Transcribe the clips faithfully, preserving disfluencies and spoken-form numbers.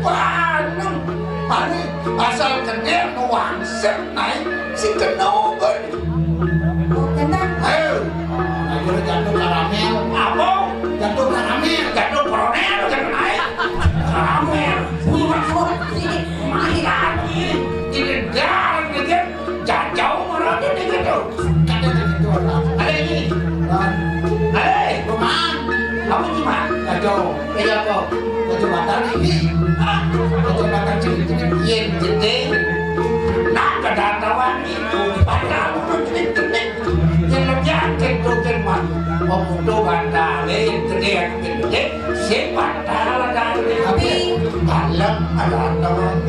Panem, panem, asal gedé mau wangsit naik si kena kan. Oh, kena. Ayo, ayo jatuh karamel. Apa? Jatuh karamel. Jatuh koronel kan naik. Karamel. Bukan. Oh, iya. Main lagi. Ini darah dikit. Jajau mana ada di situ. Ada di situ, ada. Ada ini. Ada. Apa cuma? Jajau. Iya kok. Jajau batang ini. Ah, jajau batang cilik-cilik. Yang gede. Nah, kedatauan itu. Batang itu cilik-cilik. Yang lebih aktif tuh, kan, Mak. Mau butuh batang, yang gede, yang gede. Sing patah lah, tapi dalam ada teman.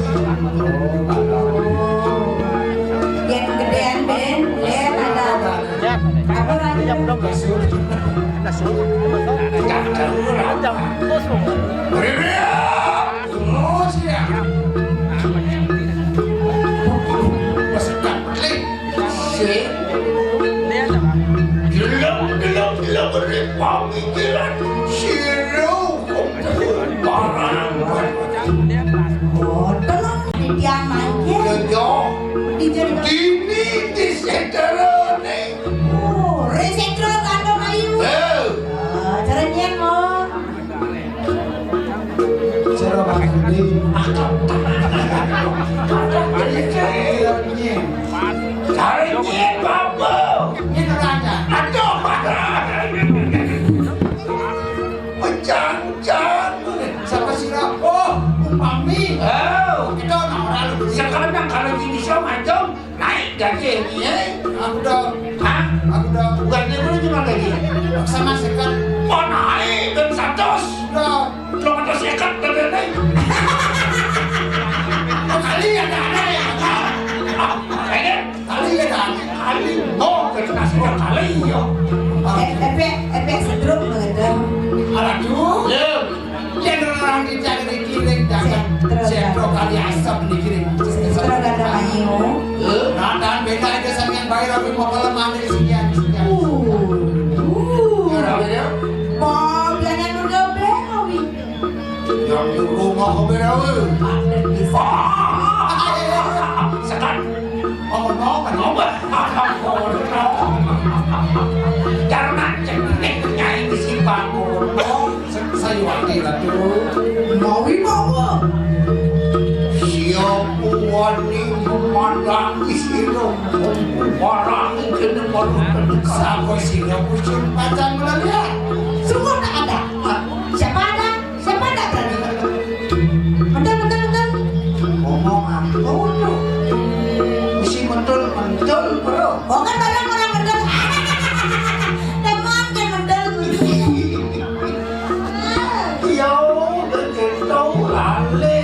Yang gedean, Ben, eh, ada. Apa lagi? Jam dong, guys. Jam dong. Jam dong. Terus ya. Pas klik. Sing. Gelem, gelem, gelem, gelem, pamikiran. Sira barang. Oh, tolong didiam aja. Yo, yo. Dijadi dini di seterone. Oh, resetro kandung ayu. Eh. Ah, caranya, oh. Sira bakal gede. Sira nyén. Sira nyén, Bapak. Nyén raja. Aduh. Pecang-cang. Siapa sira? Oh, umpami. Oh. Kita orang lalu. Sekarang kalau gini sama, Jom. Naik gaji ini, eh? Aku dah. Hah? Aku dah. Bukan dia dulu cuma gaji. Sama sekat. Oh, naik kan seratus. Dah. Cuma ada sekat dari naik. Oh, kali ada, ada ya. Ah, ini kali ada, ada. Kali. Oh, kita sudah kali ya. Eh, efek, efek stroke begitu. Aduh. Ya. Yén ora dicari kiring dagang. Sing, terus, sing, terus. Kali asem dikiring. Terus ada mayu. Hah? Nah, dan beda aja sampeyan bayar aku mau kalau mandi sekian, sekian. Uh. Ya, ora beda. Mau belanja dulu be, Awi. Yang di rumah kau beda, Awi. Ada bisa. Sekat. Oh, no, no, no. Karena jenis nyai di si Bangor. Sayuwati Ratu. Mawi mawon. Siapa wani memandangi sira? Warangi kene malu. Sapa sira musuh pacan melalian? Sungguh tak ada. Siapa ada? Siapa ada berani? Mentul, mentul, mentul. Ngomong apa tuh? Mesti mentul, mentul, bro. Oh, kan barang orang mentul. Teman kan mentul. Iya, begitu, lalu.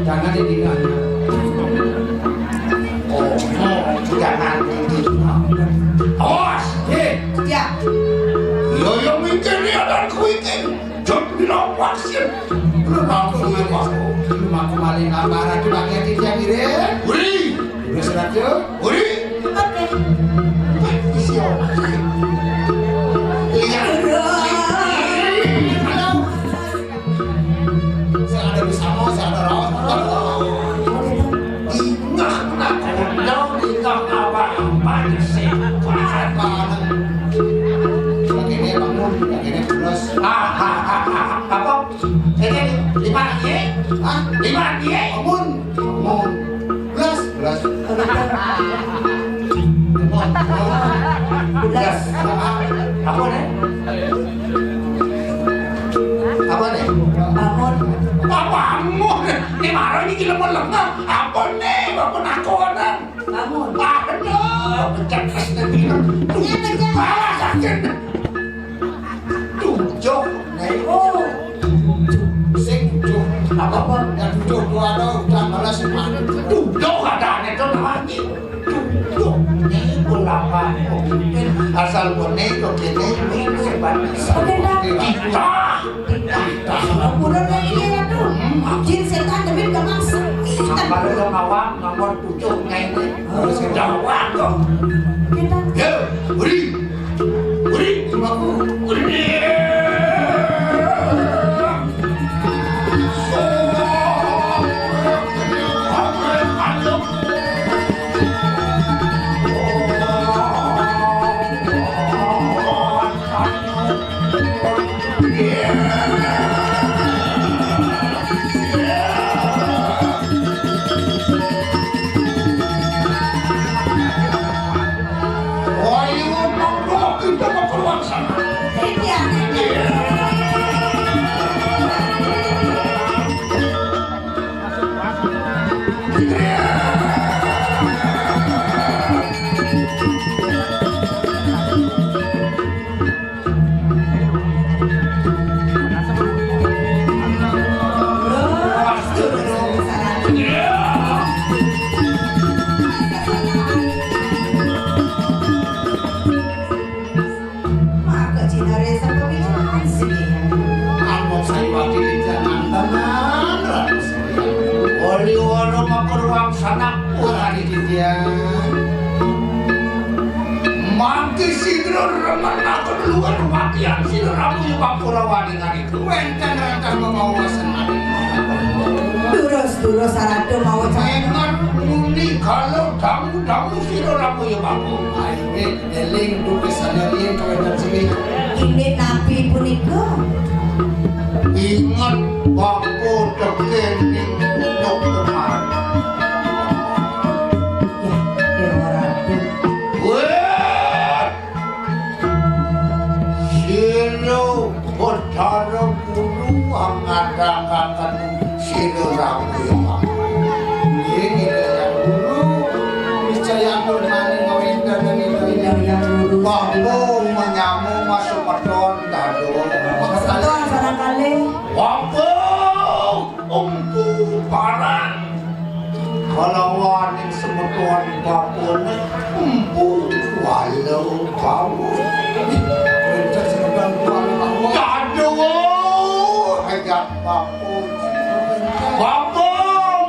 Jangan didengar. Oh, oh, jangan didengar. Awas, eh. Ya. Iya, iya, mikir nih, ada kuikin. Jot bilang vaksin. Belum aku, belum aku. Belum aku maling apa, Ratu, lagi yang tidak ngirim. Wih. Wis, Ratu. Uri. Oke. Isi apa sih? Lihat. Halo. Saya ada di sana, saya ada rawat. Ingat, nak, kau ingat apa-apa sih? Apa? Lagi ini bangun, lagi ini pulas. Ah, ah, ah, ah, apa? Ini lima ye? Hah? Lima ye? Bangun. Bangun. Belas. Belas. Belas. Apa nih? Apa nih? Bangun. Apa bangun? Ini marah ini gila mau lengah. Apa nih? Apa nakonan? Bangun. Aduh, pecah plastik ini. Iya, pecah. Ah, sakit. Tujuh, nih. Oh. Sing tujuh. Apa, apa? Ya, tujuh, dua, dua, udah malas, Pak. Tujuh, ada aneh tuh namanya. Tujuh, nih, bola apa? Asal boné kok kéné, nih, sebat. Oke, dah. Kita. Kita. Udah, udah, ini ya, tuh. Hmm. Jin setan, tapi udah masuk. Kalau udah ngawang, ngomong tujuh, nih, nih. Harus ngawang, kok. Kita. Ya, beri. Uri, rumahku. Uri. So, Liwara makaruang sanak urani titiang. Mangke sidra remen atur luwar wakian sira ramuya bakurawaning aniku wenten rentah mamawasan aniku. Durus, durus, sarada mawa cahaya. Engat muni kala dangu-dangu sira ramuya baku. Ayo, eling duke sadaya yen kawenten sini. Inggih napi punika? Ingat bapa tekening unduk kemar. Ya, Dewa Ratu. Weh! Sira Betara Guru angadangaken sira rawi. Nggih, Ida Hyang Guru, nicayang nurmani ngawénten Ida Hyang Guru. Bapa menyama mas semeton dados. Semeton sareng kalih. Bapa empu parang. Kalawaning semeton bapane empu wala bawa. Wénten semeton wala bawa. Dados, ajak bapa. Bapa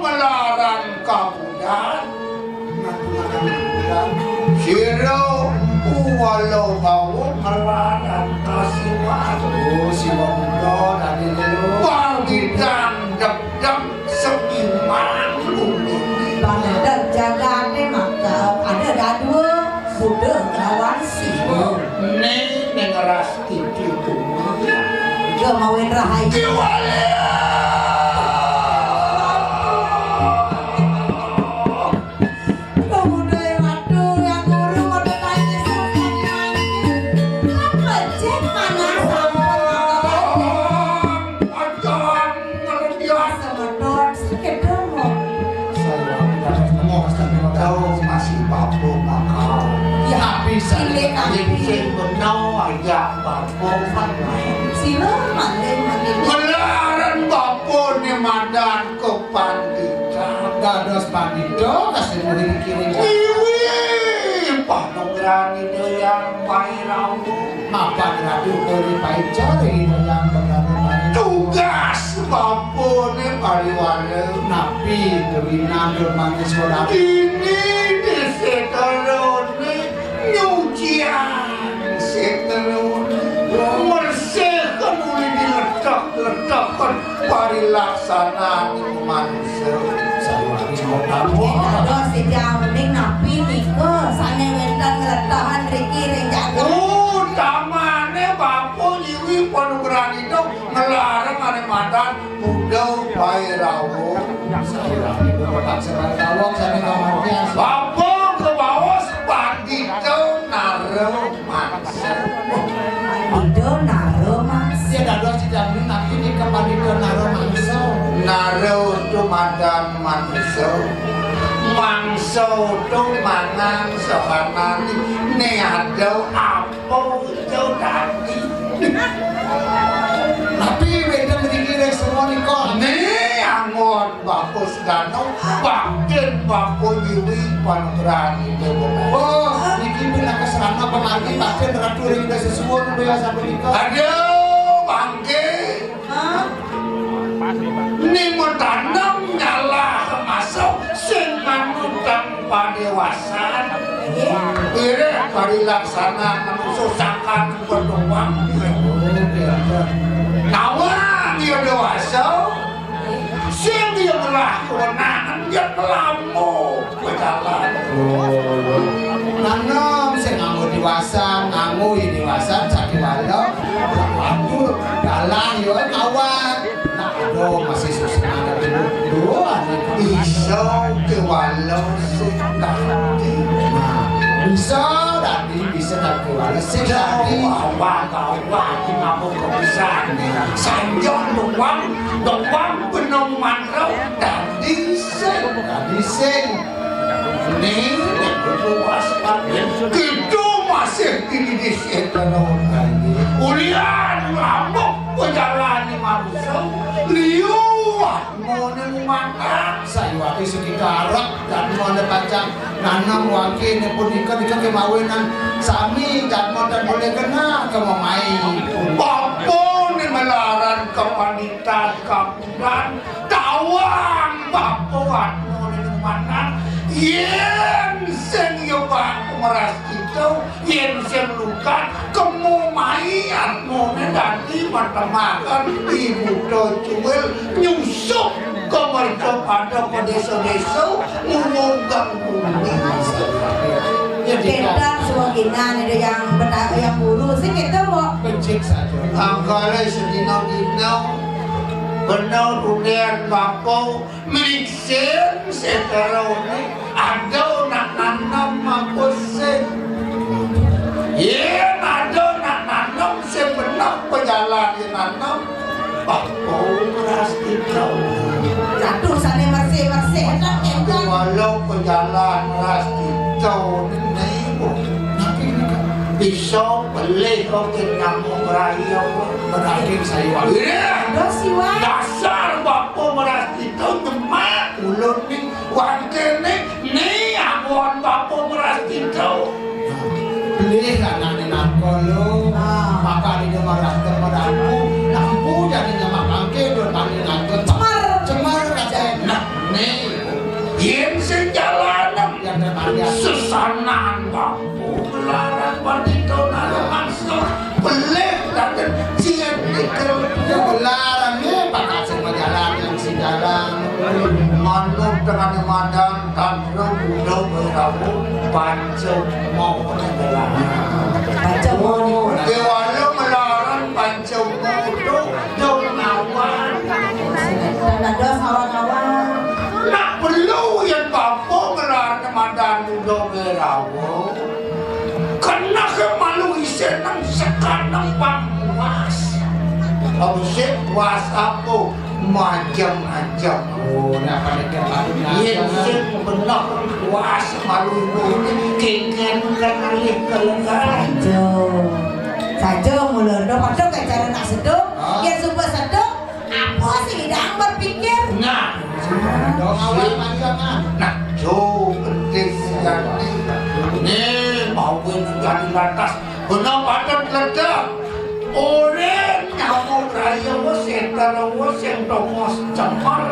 melarang kabudan. Sira wala bawa melarang kasiwan. Oh, Siwa Buddha tadi lho. Pangidang degdeg seiman bumi. Bangedeg jagate maka ada dadua Buddha kelawan Siwa. Ning ning ras itu dunia. Kemawin rahayu. Kiwala. Pemuda yang ratu, yang guru, model lain, Yesus, lagi lagi. Kan becek mana sampun. Ajaran luar biasa. Semeton, sekedar mau. Saya tidak mau, saya tidak tahu, masih babu makau. Ya, tapi saya ini tidak tapi. Sing benar, ya, babu. Sila, malih, malih. Gelaran babu ni madan. Kepandita. Dados pandita kasih murid kiring. Iwi, panugrahan Ida Hyang Pairawa. Mapan Ratu Kori Paica ring Ida Hyang Bendara Manik. Tugas bapane pariwara. Napi kawinan tur manis ora. Dini dise terone. Nyucian seterone, mersihken uli diletek-leteken parilaksanane manusa. Sawangi mau tamu. Dados titiang uning napi nika sane wenten ngletahan riki ring jagat? Utamane bapa nyiwi panugrahan Ida nglarang ane madan Buddha Pairawa. Sairang ibu kepaksa Pairawa, sami kamartian. Bapa kebaos pandita nara mangsa. Pandita nara mangsa. Ya, dados sidang ini nanti di ke pandita nara mangsa. Nara tu madan manusa. Mangsa tu mangan sabanani. Ne ada apa? Tapi wénten mriki ring semonika. Né, angon Bapa Sedana, baktin Bapa Nyiwi panugrahan Ida Bapa. Oh, niki pinaka sarana pamargi baktin Ratu ring Ida Sesuwun, Ida sapunika. Aduh, mangke. Hah? Nima tanem nyalah masuk sing manutang padewasan. Iring parilaksana manusa sangkan berdoa. Nawang dia dewasa, sing dia ngelah kewenangan, dia kelamo berjalan. Nanem sing nganggo dewasa, nganggo ya dewasa, sakiwala, waktu, dalang, ya, kawan. Nah, aduh, masih susah ada dulu. Dua, ada. Iso kewala sing dadi. Nah, bisa dadi, bisa dadi kewala sing dadi. Wah, wah, wah, iki ngapa kepisan? Sanjung doang, doang benung mantra dadi sing. Dadi sing. Ning, nek puas kabeh. Kita masih dini di setan. Ulian ngambek pejalani manusia. Liwat mone mata. Sayuwati sugih karep dan mone pancang nanam wangkine punika nika kemawinan sami dan mone boleh kena kemamai. Bapane melaran kepanditan kapuran tawang. Apa atmane manah? Yen sing ya Pak Meras Cito, yen sing lukat, kemu mai atmane dadi matemaken ibu to cuwil nyusup ke mercapada ke desa-desa, ngumumkan bumi. Ya, Kita semua kita ada yang beta-, yang guru sih kita mau. Becik saja. Angkale sedina-dina, bener dudian bapa, mriksin seterone, ada nak nanem apa sing. Yen ada nak nanem sing bener pejalan yen nanem, apa ras kita. Aduh, sane mersih-mersih, enak, enak. Walau pejalan ras kita ini, tapi ini kan bisa beli kok nyamuk raya. Berarti saya. Iya. Ada sih, Wan. Dasar bapa meras kita nyemak ulun ni, wangkene ni amuan bapa meras kita. Beli anakne nangko lo. Ah. Maka di rumah rasa padaku, nampu jadi nyemak bangke, don panggil nangko. Cemar. Cemar, kata. Nah, ni, yen sing jalanem. Yang terpanjang. Sesanan bapa. Gelaran pandita nara mangsa, pelih daten cian nikel. Ya, gelaran ni bakal sing majalan, yang sing jalan. Manut dengan madan, tantra, Buddha, Bhairava, Panca Maha gelaran. Panca Maha. Dewala ngelaran Panca Maha, dong awan. Dados awan-awan. Nak perlu yen bapa ngelaran madan Buddha, Bhairava. Kena ke malu isin nang sekat nang pang puas. Abis puas apa? Macam-macam. Oh, nak pada ke malu. Yen sing benar puas malu ibu ni, kengken kan alih ke lengan. Saja. Saja mula dah pada ke cara nak seduk. Ha? Yen sumpah seduk, apa sih idang berpikir? Nah, dong awal panjangan. Nah, jo penting sekali. Ni mau jadi lantas. Guna padat ledak. Orang nyamuk raya wa setar wa sing tongos cemar.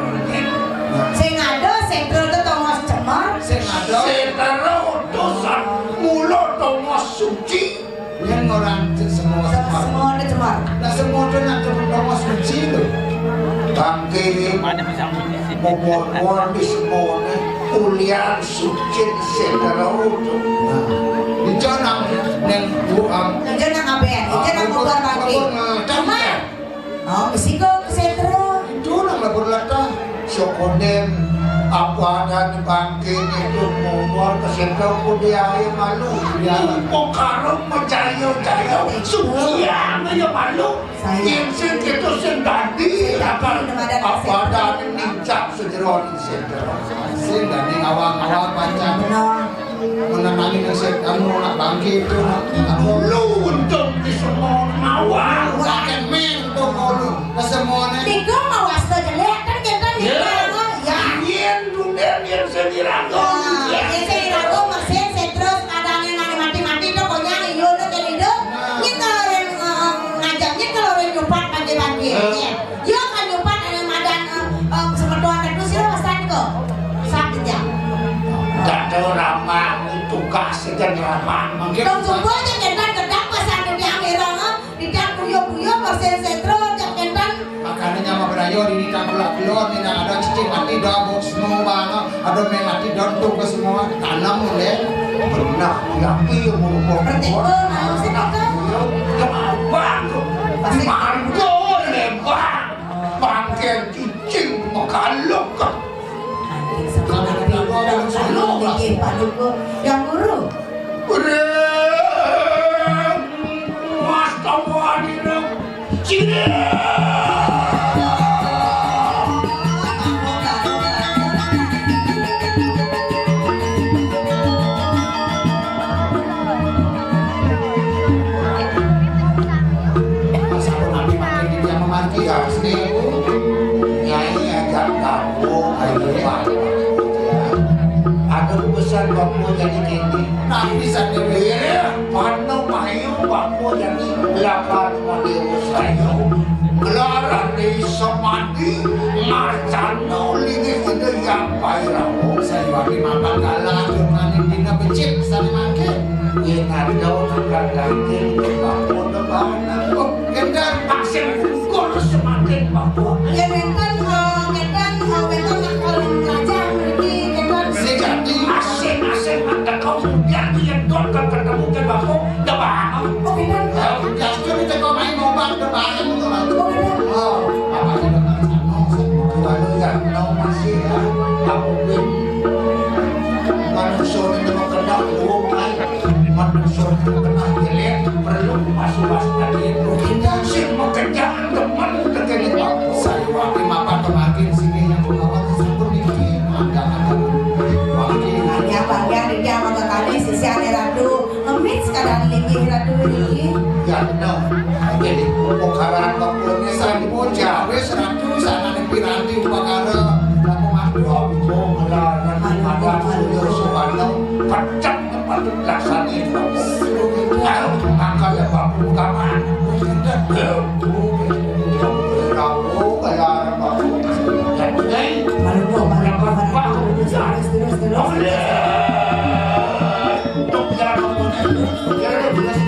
Sing ada setar tu tongos cemar. Sing ada. Setar utusan mula tongos suci. Yen orang semua cemar. Semua ni cemar. Lah semua tu nak cemar tongos suci tu. Bangke. Bobor-bor di semua ni. Kuliah suci setar tu. Nah. Di sana neng buang. Di sana ngapain? Di sana buang bangke. Cemar. Oh, besi kok ke setra. Itu nang lapor lata. Sokonden, apa ada di bangke itu ngomor ke setra pun dia air malu. Ya. Pokok karung percaya-caya, sucian aja malu. Saya. Yang sing kita sing tadi, apa ada di nincak sejeron setra. Sing tadi awal-awal panjang. Benar. Menenangi nasib anu nak bangkit tu nak. Lu untung di semua mawar. Pakai men tu mulu. Kesemuanya. Tiga mawas tu jelek kan kita ni. Ya. Ya. Yen dunia yen sendiri aku. Ya, yen sendiri aku mesin, saya terus kadangnya nang mati-mati tu konyang, iyo tu jadi tu. Nah. Ni kalau orang, eh, ngajak ni kalau orang nyupat pagi-pagi. Eh. Ya. Yo kan nyupat ada madan, eh, eh, semeton itu sira pesan ko. Sak jam. Dak tahu ramah, tugas saja ramah. Mungkin dong subuh aja kentan kedap pesan di akhir, eh. Tidak kuyo-kuyo persen setro aja kentan. Makanya nyama berayo di kita pulang keluar, tidak ada cicing mati dah, bos, semua bang. Ada main mati don tu ke semua tanam boleh. Pernah tapi yang merubah. Berarti kau mau sedekah? Kemauan tu. Pasti. Di mana lembah? Bangkel cicing makalok. Nanti sama Nabi bilang kalau mikir paduka yang guru. Rem. Mas tawa ni rem. Nyai ajak tahu, ayo, Pak. Ada pesan bapak jadi kini. Tapi saya, iya, mana mayu bapak jadi lapan model saya. Larane Semadi, Marcana linggih Ida Hyang Pairawa. Sayuwakti mapan kala jumane dina becik sane mangke. Yen ada kang daging, bapa debanan. Oh, gendang. Taksih pungkur semakin bapa. Yen wenten, eh, ngeten, eh, wenten nak kawin belajar mriki, ngeten. Sejati asing-asing nak teka mudian yen don kang ketemu ke bapa debanan. Oh, ngeten. Eh, jas tu diteka main obat debanan. Oh, ngeten. Oh, apa sih, Bapak? Anu, sing mau lalu ya, no masih ya. Aku pun manusia ini mau kena hukum, ai. Manusia ini mau kena jelek, perlu masuk-masuk lagi. Kita sih mau kerja, teman, kerja di bawah. Saya wakil mapan pemakin sini yang pengawas sampun niki. Ada, ada. Wakil. Hanya bangga di dia maka kali sisi ane ratu. Ngemit sekadar linggih ratu niki. Ya, no. Jadi, pokaran bapune sampun jawis ratu sanane piranti upakara. Napa matur? Ampun, ngelarang ada sudah sowan. Pecah patut laksane. Ayo, maka ya bapu utama. Kita bapu. Bapu, ngelarang bapu. Ya, hei. Malu, malu, malu. Terus, terus, terus. Oleh. Untuk jalan bapu. Ya, terus.